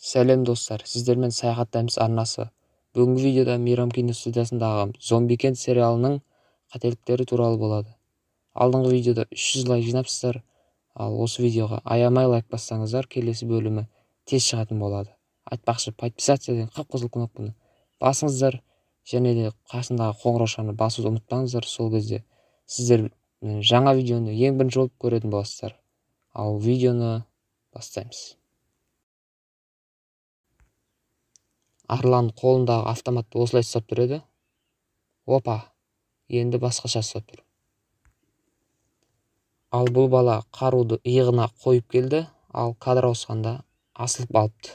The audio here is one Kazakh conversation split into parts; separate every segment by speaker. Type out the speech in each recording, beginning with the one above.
Speaker 1: Сәлем достар, сіздермен Саяхат Таймс арнасы. Бүгінгі видеода Мейрам киностудиясындағы Зомбикент сериалының қателіктері туралы болады. Алдыңғы видеода 300 лайк жинапсыздар, ал осы видеоға аямай лайк бассаңыздар, келесі бөлімі тез шығатын болады. Айтпақшы, подписаться деген қып-қызыл кнопканы басыңыздар және де қасындағы қоңыраушаны басуды ұмытпаңыздар. Сол кезде сіздер жаңа видеоны ең бірінші болып көретін боласыздар. Ал видеоны бастаймыз. Арлан қолындағы автоматты осылай ұстап тұр еді. Опа, енді басқаша ұстап тұр. Ал бұл бала қаруды иығына қойып келді, ал кадр ауысқанда асылып алыпты.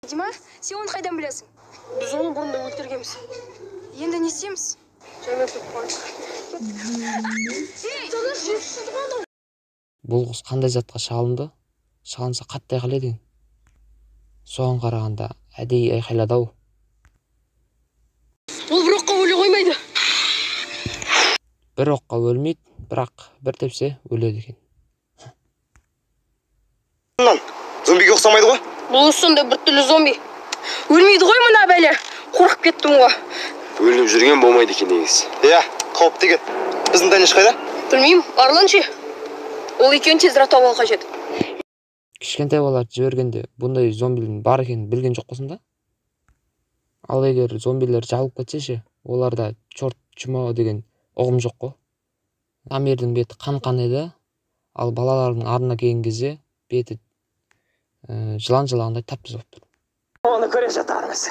Speaker 2: Дима, сен оны қайдан білесің? Біз оны бұрында өлтіргенбіз. Енді не істейміз? Жаймен тұрып қойдық.
Speaker 1: Бұл қыз қандай затқа шалынды? Шалынса қатты айқайлады екен. Соған қарағанда әдейі айқайлады-ау.
Speaker 2: Ол бір оққа өле қоймайды.
Speaker 1: Бір оққа өлмейді, бірақ бір тепсе өледі екен.
Speaker 3: Зомбиге ұқсамайды ғой?
Speaker 2: Бұл сондай бір түрлі зомби. Өлмейді ғой мына бәле. Қорқып кеттім ғой.
Speaker 3: Өліп жүрген болмайды екен негізі. Иә, қауіпті екен. Біздің Даниш қайда?
Speaker 2: Білмеймін, Арлан ше? Ол екеуін тезірек тауып алу қажет.
Speaker 1: Кішкентай балаларды жібергенде бұндай зомбилердің бар екенін білген жоқ қой сонда? Ал егер зомбилер жабылып кетсе ше, оларда черт чмо деген ұғым жоқ қой. Амирдің беті қан-қан еді, ал балалардың артына келген кезде беті жылан жылағандай тап-таза болып тұр.
Speaker 4: Оны көре жатармыз.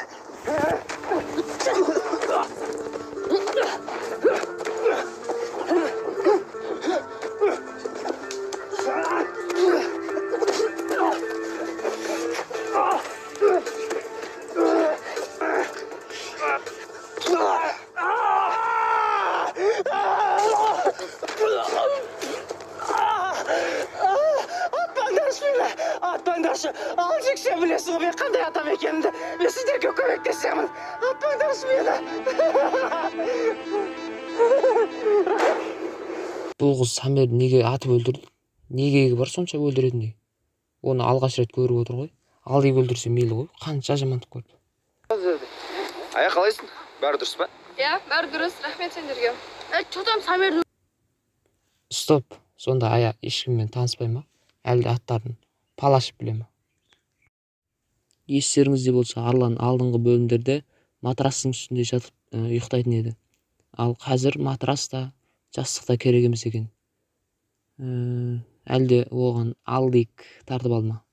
Speaker 4: Атпаңдаршы, ал жексен білесің ғой мен қандай адам екенімді. Мен сіздерге көмектесемін. Атпаңдаршы мені.
Speaker 1: Бұл қыз Самерді неге атып өлтірді? Не керегі бар сонша өлтіретіндей? Оны алғаш рет көріп отыр ғой. Ал деп өлтірсе мейлі ғой. Қанша жамандық көрді.
Speaker 3: Ая, қалайсың? Бәрі дұрыс па?
Speaker 2: Иә, бәрі дұрыс. Рахмет сендерге. Че там Самерді?
Speaker 1: Стоп. Сонда Ая ешкіммен таныспай ма? Әлде аттарын пал ашып біле ме? Естеріңізде болса, Арлан алдыңғы бөлімдерде матрастың үстінде жатып ұйықтайтын еді. Ал қазір матрас та, жастық та керек емес екен. Әлде оған алдик тартып алды ма?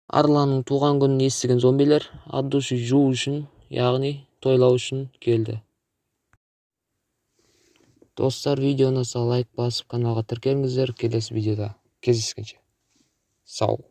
Speaker 1: Арланның туған күнін естіген зомбилер от души жуу үшін, яғни тойлау үшін келді. Достар, видеоны лайк басып каналға тіркеліңіздер. Келесі видеода кездескенше. Сау.